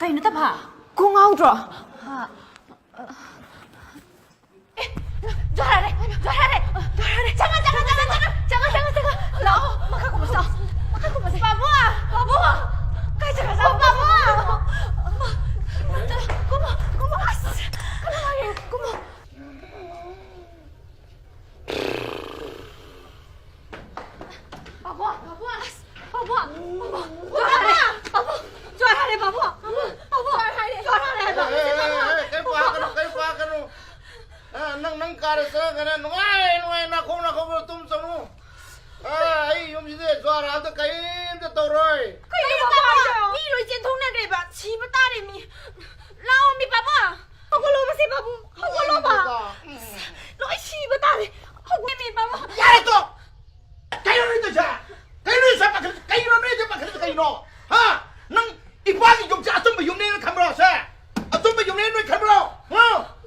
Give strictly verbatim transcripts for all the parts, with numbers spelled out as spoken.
ꯀꯩꯅꯣ ꯇꯝꯐꯥ? ꯀꯣꯛ ꯉꯥꯎꯗ꯭ꯔꯣ? ꯍꯥ? ꯑꯦ, ꯖꯣꯍꯥꯔ ꯍꯥꯏꯔꯦ, ꯖꯣꯍꯥꯔ ꯍꯥꯏꯔꯦ, ꯖꯣꯍꯥꯔ ꯍꯥꯏꯔꯦ꯫ ꯆꯪꯉꯣ, ꯆꯪꯉꯣ, ꯆꯪꯉꯣ, ꯆꯪꯉꯣ, ꯆꯪꯉꯣ, ꯆꯪꯉꯣ, ꯆꯪꯉꯣ꯫ ꯂꯥꯛꯑꯣ, ꯃꯈꯥ ꯀꯨꯝꯃꯁꯤ, ꯂꯥꯛꯑꯣ꯫ ꯃꯈꯥ ꯀꯨꯝꯃꯁꯤ꯫ ꯄꯥꯕꯨꯡ! ꯄꯥꯕꯨꯡ! ꯀꯥꯏ ꯆꯠꯈ꯭ꯔꯖꯥꯠꯅꯣ? ꯄꯥꯕꯨꯡ! ꯀꯨꯝꯃꯣ, ꯀꯨꯝꯃꯣ, ꯀꯨꯝꯃꯣ꯫ ꯑꯁ, ꯀꯨꯝꯃꯣ꯫ ꯄꯥꯕꯨꯡ! ꯄꯥꯕꯨꯡ! ꯑꯁ, ꯄꯥꯕꯨꯡ! ꯄꯥꯕꯨꯡ! ꯖꯣꯍꯥꯔ ꯍꯥꯏꯔꯦ! ꯄꯥꯕꯨꯡ! ꯄꯥꯕꯨꯡ! ꯄꯥꯕꯨꯡ! ꯖꯣꯍꯥꯔ ꯍꯥꯏꯔꯦ! ꯖꯣꯍꯥꯔ ꯍꯥꯏꯔꯦ ꯍꯥꯏꯕ! ꯑꯦ, ꯑꯦ, ꯑꯦ, ꯑꯦ, ꯀꯩꯝ ꯄꯥꯈꯠꯀꯅꯨ, ꯀꯩꯝ ꯄꯥꯈꯠꯀꯅꯨ꯫ ꯑ, ꯅꯪ, ꯅꯪ ꯀꯥꯗ ꯆꯪꯉꯒꯅꯦ, ꯅꯨꯡꯉꯥꯏ ꯅꯨꯡꯉꯥꯏ ꯅꯥꯈꯣꯛ ꯅꯥꯈꯣꯛꯄ ꯇꯨꯝ ꯆꯪꯉꯨ꯫ ꯑ, ꯑꯩ ꯌꯨꯝꯁꯤꯗ ꯖ꯭ꯋꯥꯔ ꯍꯥꯞꯇ ꯀꯔꯤꯝꯇ ꯇꯧꯔꯣꯏ꯫ ꯀꯩꯅꯣ ꯄꯥꯕꯨꯡ? ꯃꯤ ꯂꯣꯏ ꯆꯦꯟꯊꯣꯛꯅꯈ꯭ꯔꯦꯕ, ꯁꯤꯕ ꯇꯥꯔꯦ ꯃꯤ꯫ ꯂꯥꯛꯑꯣ ꯃꯤ ꯄꯥꯕꯨꯡ! ꯍꯧꯒꯠꯂꯣ ꯃꯁꯤ ꯄꯥꯕꯨꯡ! ꯍꯧꯒꯠꯂꯣꯕ! ꯎꯝ꯫ ꯂꯣꯏ ꯁꯤꯕ ꯇꯥꯔꯦ! ꯍꯧꯒꯠꯂꯣ ꯃꯤ ꯄꯥꯕꯨꯡ! ꯌꯥꯔꯦ ꯇꯣꯛ! ꯀꯩꯅꯣ ꯅꯣꯏ ꯇꯧꯏꯁꯦ? ꯀꯩꯅꯣ ꯅꯣꯏꯁꯦ ꯄꯥꯈꯠ-, ꯀꯩꯅꯣ ꯅꯣꯏꯁꯦ ꯄꯥꯈꯠꯂꯤꯁꯦ ꯀꯩꯅꯣ? ꯍꯥ? ꯅꯪ ꯏꯄꯥꯒꯤ ꯌꯨꯝꯁꯦ ꯑꯆꯨꯝꯕ ꯌꯨꯝꯅꯦꯅ ꯈꯟꯕ꯭ꯔꯣ ꯁꯦ? ꯑꯆꯨꯝꯕ ꯌꯨꯝꯅꯦꯅ ꯅꯣꯏ ꯈꯟꯕ꯭ꯔꯣ? ꯍꯥ?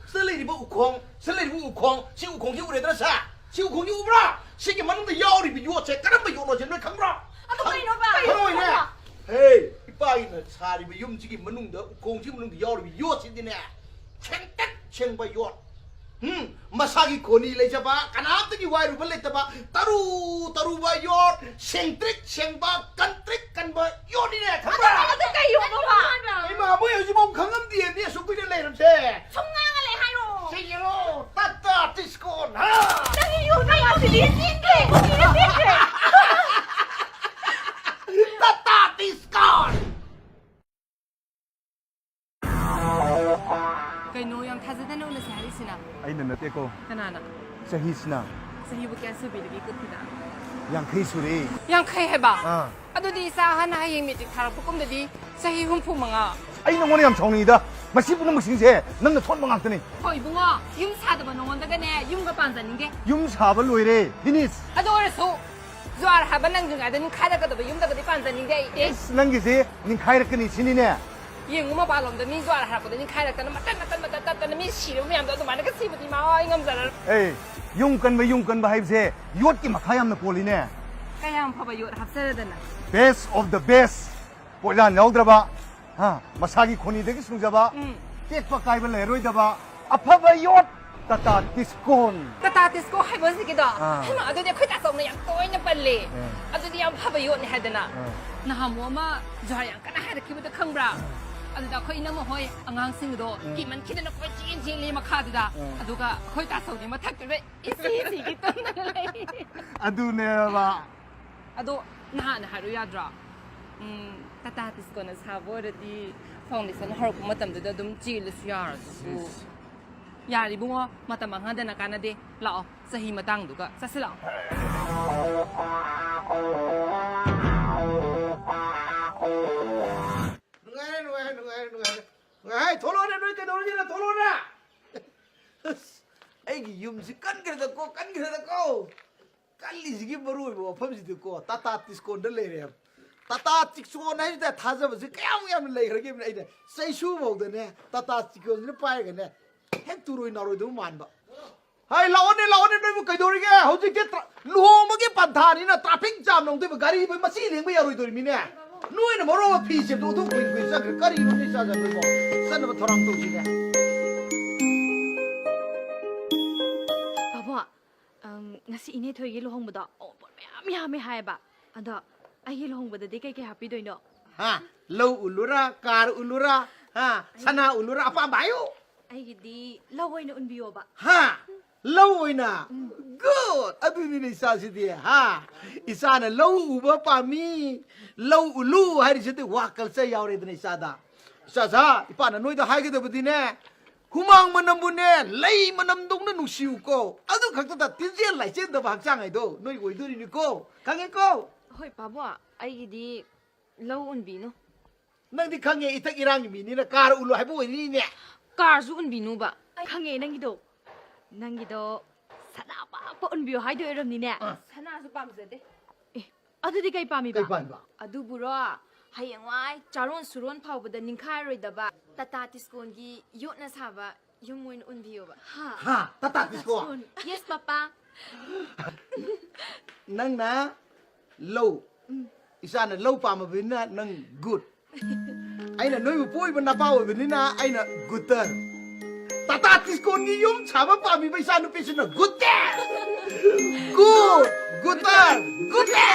ꯁꯤꯗ ꯂꯩꯔꯤꯕ ꯎꯈꯣꯡ, ꯁꯤꯗ ꯂꯩꯔꯤꯕ ꯎꯈꯣꯡ, ꯁꯤ ꯎꯈꯣꯡꯁꯤ ꯎꯔꯦꯗꯅ ꯁꯦ? ꯁꯤ ꯎꯈꯣꯡꯁꯤ ꯎꯕ꯭ꯔꯥ? ꯁꯤꯒꯤ ꯃꯅꯨꯡꯗ ꯌꯥꯎꯔꯤꯕ ꯌꯣꯠꯁꯦ ꯀꯔꯝꯕ ꯌꯣꯠꯅꯣꯁꯦ ꯅꯣꯏ ꯈꯪꯕ꯭ꯔꯣ? ꯑꯗꯨ ꯀꯩꯅꯣꯕ? ꯈꯪꯉꯣꯏꯅꯦ? ꯀꯩꯅꯣꯕ? ꯍꯦ, ꯏꯄꯥꯒꯤꯅ ꯁꯥꯔꯤꯕ ꯌꯨꯝꯁꯤꯒꯤ ꯃꯅꯨꯡꯗ, ꯎꯈꯣꯡꯁꯤꯒꯤ ꯃꯅꯨꯡꯗ ꯌꯥꯎꯔꯤꯕ ꯌꯣꯠꯁꯤꯗꯤꯅꯦ, ꯁꯦꯡꯇ꯭ꯔꯤꯛ ꯁꯦꯡꯕ ꯌꯣꯠ꯫ ꯎꯝ, ꯃꯁꯥꯒꯤ ꯈꯣꯅꯤ ꯂꯩꯖꯕ, ꯀꯅꯥꯝꯇꯒꯤ ꯋꯥꯏꯔꯨꯕ ꯂꯩꯇꯕ, ꯇꯔꯨ ꯇꯔꯨꯕ ꯌꯣꯠ, ꯁꯦꯡꯇ꯭ꯔꯤꯛ ꯁꯦꯡꯕ, ꯀꯟꯇ꯭ꯔꯤꯛ ꯀꯟꯕ ꯌꯣꯠꯅꯤꯅꯦ, ꯈꯪꯕ꯭ꯔꯥ? ꯑꯗꯨ ꯀꯩ ꯌꯣꯠꯅꯣꯕ? ꯏꯃꯥ, ꯃꯣꯏ ꯍꯧꯖꯤꯛꯐꯥꯎ ꯈꯪꯉꯝꯗꯦ, ꯃꯤ ꯑꯁꯨꯛ ꯀꯨꯏꯅ ꯂꯩꯔꯕꯁꯦ꯫ ꯁꯨꯝ ꯉꯥꯡꯉ ꯂꯩ ꯍꯥꯏꯔꯣ? ꯁꯤ ꯌꯦꯡꯉꯣ, ꯇꯥꯇꯥ ꯇꯤꯁꯀꯣꯟ, ꯍꯥ? ꯅꯪꯒꯤ ꯌꯣꯠ ꯃꯌꯥꯝꯁꯤꯗꯤ ꯆꯦꯟꯈ꯭ꯔꯦ, ꯆꯦꯟꯈ꯭ꯔꯦ, ꯆꯦꯟꯈ꯭ꯔꯦ꯫ ꯇꯥꯇꯥ ꯇꯤꯁꯀꯣꯟ! ꯀꯩꯅꯣ ꯌꯥꯝ ꯊꯥꯖꯗꯅ ꯎꯅꯁꯦ ꯍꯥꯏꯔꯤꯁꯤꯅ? ꯑꯩꯅ ꯅꯠꯇꯦꯀꯣ꯫ ꯀꯅꯥꯅ? ꯆꯍꯤꯁꯤꯅ꯫ ꯆꯍꯤꯕꯨ ꯀꯌꯥ ꯁꯨꯕꯤꯔꯒꯦ ꯀꯨꯊꯤꯗ? ꯌꯥꯡꯈꯩ ꯁꯨꯔꯦ꯫ ꯌꯥꯡꯈꯩ ꯍꯥꯏꯕ? ꯑꯥ꯫ ꯑꯗꯨꯗꯤ ꯏꯆꯥ ꯑꯍꯟꯅ ꯍꯌꯦꯡ ꯃꯦꯇ꯭ꯔꯤꯛ ꯊꯥꯔꯛꯄ ꯀꯨꯝꯗꯗꯤ ꯆꯍꯤ ꯍꯨꯝꯐꯨ ꯃꯉꯥ꯫ ꯑꯩ ꯅꯉꯣꯟꯗ ꯌꯥꯝ ꯁꯥꯎꯅꯤꯡꯉꯤꯗ꯫ ꯃꯁꯤ ꯄꯨꯝꯅꯃꯛꯁꯤꯡꯁꯦ ꯅꯪꯅ ꯊꯣꯛꯍꯟꯕ ꯉꯥꯛꯇꯅꯤ꯫ ꯍꯣ ꯏꯕꯨꯡꯉꯣ, ꯌꯨꯝ ꯁꯥꯗꯕ ꯅꯉꯣꯟꯗꯒꯅꯦ ꯌꯨꯝꯒ ꯄꯥꯟꯖꯅꯤꯡꯗꯦ꯫ ꯌꯨꯝ ꯁꯥꯕ ꯂꯣꯏꯔꯦ, ꯗꯤꯅꯤꯁ꯫ ꯑꯗꯨ ꯑꯣꯏꯔꯁꯨ ꯖ꯭ꯋꯥꯔ ꯍꯥꯏꯕ ꯅꯪꯗ꯭ꯔꯤꯉꯩꯗ ꯅꯤꯡꯈꯥꯏꯔꯛꯀꯗꯕ ꯌꯨꯝꯗꯒꯗꯤ ꯄꯥꯟꯖꯅꯤꯡꯗꯦ ꯑꯩ꯫ ꯑꯦꯁ, ꯅꯪꯒꯤꯁꯦ ꯅꯤꯡꯈꯥꯏꯔꯛꯀꯅꯤ ꯁꯤꯅꯤꯅꯦ꯫ ꯌꯦꯡꯉꯨ, ꯃꯄꯥꯟꯂꯣꯝꯗ ꯃꯤ ꯖ꯭ꯋꯥꯔ ꯍꯥꯏꯔꯛꯄꯗ ꯅꯤꯡꯈꯥꯏꯔꯛꯇꯅ ꯃꯇꯠ ꯃꯇꯠ ꯃꯇꯠ ꯇꯠꯇꯅ ꯃꯤ ꯁꯤꯔꯕ ꯃꯌꯥꯝꯗꯣ ꯑꯗꯨꯃꯥꯏꯅꯒ ꯁꯤꯕꯗꯤ ꯏꯃꯥ ꯑꯩ ꯉꯝꯖꯔꯔꯣꯏ꯫ ꯑꯦ, ꯌꯨꯝ ꯀꯟꯕ, ꯌꯨꯝ ꯀꯟꯕ ꯍꯥꯏꯕꯁꯦ ꯌꯣꯠꯀꯤ ꯃꯈꯥ ꯌꯥꯝꯅ ꯄꯣꯜꯂꯤꯅꯦ꯫ ꯀꯌꯥꯝ ꯐꯕ ꯌꯣꯠ ꯍꯥꯞꯆꯔꯗꯅ꯫ Best of the best, ꯄꯣꯠꯌꯥꯟ ꯌꯥꯎꯗ꯭ꯔꯕ꯫ ꯍꯥ, ꯃꯁꯥꯒꯤ ꯈꯣꯅꯤꯗꯒꯤ ꯁꯨꯡꯖꯕ, ꯎꯝ꯫ ꯇꯦꯛꯄ ꯀꯥꯏꯕ ꯂꯩꯔꯣꯏꯗꯕ ꯑꯐꯕ ꯌꯣꯠ ꯇꯥꯇꯥ ꯇꯤꯁꯀꯣꯟ꯫ ꯇꯥꯇꯥ ꯇꯤꯁꯀꯣ ꯍꯥꯏꯕꯁꯤꯒꯤꯗꯣ? ꯑꯥ꯫ ꯍꯩꯃꯥ, ꯑꯗꯨꯗꯤ ꯑꯩꯈꯣꯏ ꯇꯥꯆꯧꯅ ꯌꯥꯝ ꯇꯣꯏꯅ ꯄꯜꯂꯦ꯫ ꯑꯥ꯫ ꯑꯗꯨꯗꯤ ꯌꯥꯝ ꯐꯕ ꯌꯣꯠꯅꯤ ꯍꯥꯏꯗꯅ꯫ ꯑꯥ꯫ ꯅꯍꯥꯟꯃꯨꯛ ꯑꯃ ꯖꯨꯍꯥꯔ ꯌꯥꯝ ꯀꯟꯅ ꯍꯥꯏꯔꯛꯈꯤꯕꯗꯣ ꯈꯪꯕ꯭ꯔꯥ? ꯑꯥ꯫ ꯑꯗꯨꯗ ꯑꯩꯈꯣꯏ ꯏꯅꯝꯃ ꯍꯣꯏ ꯑꯉꯥꯡꯁꯤꯡꯗꯣ ꯑꯥ꯫ ꯀꯤꯃꯟꯈꯤꯗꯅ ꯀꯣꯏꯆꯦꯟ ꯆꯦꯜꯂꯦ ꯃꯈꯥꯗꯨꯗ꯫ ꯑꯥ꯫ ꯑꯗꯨꯒ ꯑꯩꯈꯣꯏ ꯇꯥꯆꯧꯗꯤ ꯃꯊꯛꯇꯨꯗ ꯏꯁꯤ ꯏꯁꯤꯒꯤ ꯇꯨꯝꯗꯅ ꯂꯩ꯫ ꯑꯗꯨꯅꯦꯕ꯫ ꯑꯗꯣ ꯅꯍꯥꯟ ꯍꯥꯏꯔꯨ ꯌꯥꯗ꯭ꯔꯣ? ꯎꯝ, ꯇꯥꯇꯥ ꯇꯤꯁꯀꯣꯅ ꯁꯥꯕ ꯑꯣꯏꯔꯗꯤ ꯐꯥꯎꯟꯗꯦꯁꯟ ꯍꯧꯔꯛꯄ ꯃꯇꯝꯗꯨꯗ ꯑꯗꯨꯝ ꯆꯦꯜꯂꯁꯨ ꯌꯥꯔꯗꯨꯕꯨ꯫ ꯏꯁ꯫ ꯌꯥꯔꯦ ꯏꯕꯨꯡꯉꯣ, ꯃꯇꯝ ꯃꯥꯡꯍꯟꯗꯅ ꯀꯥꯟꯅꯗꯦ꯫ ꯂꯥꯛꯑꯣ, ꯆꯍꯤ ꯃꯇꯥꯡꯗꯨꯒ ꯆꯠꯁꯤ ꯂꯥꯛꯑꯣ꯫ ꯅꯨꯡꯉꯥꯏꯔꯦ, ꯅꯨꯡꯉꯥꯏꯔꯦ, ꯅꯨꯡꯉꯥꯏꯔꯦ, ꯅꯨꯡꯉꯥꯏꯔꯦ꯫ ꯉꯥꯏ, ꯊꯣꯛꯂꯛꯑꯣꯅꯦ, ꯅꯣꯏ ꯀꯩꯗꯧꯔꯤꯒꯦꯅ ꯊꯣꯛꯂꯛꯑꯣꯅꯦ꯫ ꯑꯁ, ꯑꯩꯒꯤ ꯌꯨꯝꯁꯤ ꯀꯟꯈ꯭ꯔꯦꯗꯀꯣ, ꯀꯟꯈ꯭ꯔꯦꯗꯀꯣ꯫ ꯀꯜꯂꯤꯁꯤꯒꯤ ꯃꯔꯨ ꯑꯣꯏꯕ ꯋꯥꯐꯝꯁꯤꯗꯤꯀꯣ, ꯇꯥꯇꯥ ꯇꯤꯁꯀꯣꯟꯗ ꯂꯩꯔꯦ꯫ ꯇꯥꯇꯥ ꯇꯤꯁꯀꯣꯟ ꯍꯥꯏꯁꯤꯗ ꯊꯥꯖꯕꯁꯤ ꯀꯌꯥꯝ ꯌꯥꯝꯅ ꯂꯩꯈ꯭ꯔꯒꯦ꯫ ꯑꯩꯅ ꯆꯩꯁꯨ ꯐꯥꯎꯗꯅꯦ, ꯇꯥꯇꯥ ꯇꯤꯁꯀꯣꯟꯁꯤꯅ ꯄꯥꯏꯔꯒꯅꯦ, ꯍꯦꯛ ꯇꯨꯔꯣꯏ ꯅꯥꯔꯣꯏꯗꯧ ꯃꯥꯟꯕ꯫ ꯍꯥꯏ, ꯂꯥꯛꯑꯣꯅꯦ, ꯂꯥꯛꯑꯣꯅꯦ, ꯅꯣꯏꯕꯨ ꯀꯩꯗꯧꯔꯤꯒꯦ? ꯍꯧꯖꯤꯛꯇꯤ ꯇ꯭ꯔ-, ꯂꯨꯍꯣꯡꯕꯒꯤ ꯄꯟꯊꯥꯅꯤꯅ ꯇ꯭ꯔꯥꯐꯤꯛ ꯖꯥꯝ ꯅꯪꯗꯣꯏꯕ, ꯒꯥꯔꯤ ꯃꯁꯤ ꯂꯦꯡꯕ ꯌꯥꯔꯣꯏꯗꯣꯔꯤꯃꯤꯅꯦ꯫ ꯅꯣꯏꯅ ꯃꯔꯣꯟ ꯑꯃ ꯐꯤ ꯁꯦꯝꯗꯣꯛ ꯑꯗꯨꯝ ꯀꯨꯏ ꯀꯨꯏ ꯆꯠꯈ꯭ꯔꯦ꯫ ꯀꯔꯤꯅꯣ ꯅꯣꯏ ꯆꯥꯖꯕꯗꯨꯕꯣ? ꯆꯠꯅꯕ ꯊꯧꯔꯥꯡ ꯇꯧꯁꯤꯅꯦ꯫ ꯕꯥꯕꯣ, ꯑꯝ, ꯉꯁꯤ ꯏꯅꯦ ꯊꯣꯏꯒꯤ ꯂꯨꯍꯣꯡꯕꯗꯣ ꯑꯋꯣꯟꯄꯣꯠ ꯃꯌꯥꯝ ꯌꯥꯝꯃꯦ ꯍꯥꯏꯌꯦꯕ꯫ ꯑꯗꯣ ꯑꯩꯒꯤ ꯂꯨꯍꯣꯡꯕꯗꯗꯤ ꯀꯩꯀꯩ ꯍꯥꯞꯄꯤꯗꯣꯏꯅꯣ? ꯍꯥ? ꯂꯧ ꯎꯜꯂꯨꯔꯥ, ꯀꯥꯔ ꯎꯜꯂꯨꯔꯥ, ꯍꯥ? ꯁꯅꯥ ꯎꯜꯂꯨꯔꯥ, ꯑꯄꯥꯝꯕ ꯍꯥꯏꯌꯨ꯫ ꯑꯩꯒꯤꯗꯤ ꯂꯧ ꯑꯣꯏꯅ ꯎꯟꯕꯤꯌꯣꯕ꯫ ꯍꯥ? ꯂꯧ ꯑꯣꯏꯅ? ꯎꯝ꯫ Good! ꯑꯗꯨꯅꯤꯅꯦ ꯏꯆꯥꯁꯤꯗꯤ, ꯍꯥ? ꯏꯆꯥꯅ ꯂꯧ ꯎꯕ ꯄꯥꯝꯃꯤ, ꯂꯧ ꯎꯜꯂꯨ ꯍꯥꯏꯔꯤꯁꯤꯗꯤ ꯋꯥ culture ꯌꯥꯎꯔꯦꯗꯅ ꯏꯆꯥꯗ꯫ ꯏꯆꯥꯁꯥ, ꯏꯄꯥꯅ ꯅꯣꯏꯗ ꯍꯥꯏꯒꯗꯕꯗꯤꯅꯦ, ꯍꯨꯃꯥꯡ ꯃꯅꯝꯕꯨꯅꯦ, ꯂꯩ ꯃꯅꯝꯗꯧꯅ ꯅꯨꯡꯁꯤꯌꯨꯀꯣ꯫ ꯑꯗꯨ ꯈꯛꯇꯗ ꯇꯤꯟꯖꯦꯜ ꯂꯥꯏꯆꯦꯟꯗꯕ ꯍꯛꯆꯥꯡ ꯍꯥꯏꯗꯣ ꯅꯣꯏ ꯑꯣꯏꯗꯣꯔꯤꯅꯤꯀꯣ꯫ ꯈꯪꯉꯦꯀꯣ? ꯍꯣꯏ, ꯄꯥꯕꯣ, ꯑꯩꯒꯤꯗꯤ ꯂꯧ ꯎꯟꯕꯤꯅꯨ꯫ ꯅꯪꯗꯤ ꯈꯪꯉꯦ, ꯏꯊꯛ ꯏꯔꯥꯡꯒꯤ ꯃꯤꯅꯤꯅ ꯀꯥꯔ ꯎꯜꯂꯨ ꯍꯥꯏꯕ ꯑꯣꯏꯅꯤꯅꯦ꯫ ꯀꯥꯔꯁꯨ ꯎꯟꯕꯤꯅꯨꯕ꯫ ꯑꯩ ꯈꯪꯉꯦ ꯅꯪꯒꯤꯗꯣ꯫ ꯅꯪꯒꯤꯗꯣ ꯁꯅꯥ ꯄꯥꯛꯄ ꯎꯟꯕꯤꯌꯣ ꯍꯥꯏꯗꯣꯏ ꯑꯣꯏꯔꯝꯅꯤꯅꯦ꯫ ꯑꯥ꯫ ꯁꯅꯥꯁꯨ ꯄꯥꯝꯖꯗꯦ꯫ ꯑꯦ, ꯑꯗꯨꯗꯤ ꯀꯩ ꯄꯥꯝꯃꯤꯕ? ꯀꯩ ꯄꯥꯝꯃꯤꯕ? ꯑꯗꯨꯕꯨꯔꯣ, ꯍꯌꯦꯡꯋꯥꯏ ꯆꯥꯔꯣꯟ ꯁꯨꯔꯣꯟ ꯐꯥꯎꯕꯗ ꯅꯤꯡꯈꯥꯏꯔꯣꯏꯗꯕ ꯇꯥꯇꯥ ꯇꯤꯁꯀꯣꯟꯒꯤ ꯌꯣꯠꯅ ꯁꯥꯕ ꯌꯨꯝ ꯑꯣꯏꯅ ꯎꯟꯕꯤꯌꯣꯕ꯫ ꯍꯥ? ꯍꯥ? ꯇꯥꯇꯥ ꯇꯤꯁꯀꯣꯟ? ꯌꯦꯁ, ꯄꯥꯄꯥ꯫ ꯅꯪꯅ ꯂꯧ꯫ ꯎꯝ꯫ ꯏꯆꯥꯅ ꯂꯧ ꯄꯥꯝꯃꯕꯅꯤꯅ ꯅꯪ good꯫ ꯑꯩꯅ ꯅꯣꯏꯕꯨ ꯄꯣꯛꯏꯕ ꯅꯄꯥ ꯑꯣꯏꯕꯅꯤꯅ ꯑꯩꯅ ꯒꯨꯇꯔ꯫ ꯇꯥꯇꯥ ꯇꯤꯁꯀꯣꯟꯒꯤ ꯌꯨꯝ ꯁꯥꯕ ꯄꯥꯝꯃꯤꯕ ꯏꯆꯥ ꯅꯨꯄꯤꯁꯤꯅ ꯒꯨꯇꯦ꯫ ꯒꯨ ꯒꯨꯇꯔ ꯒꯨꯇꯦ꯫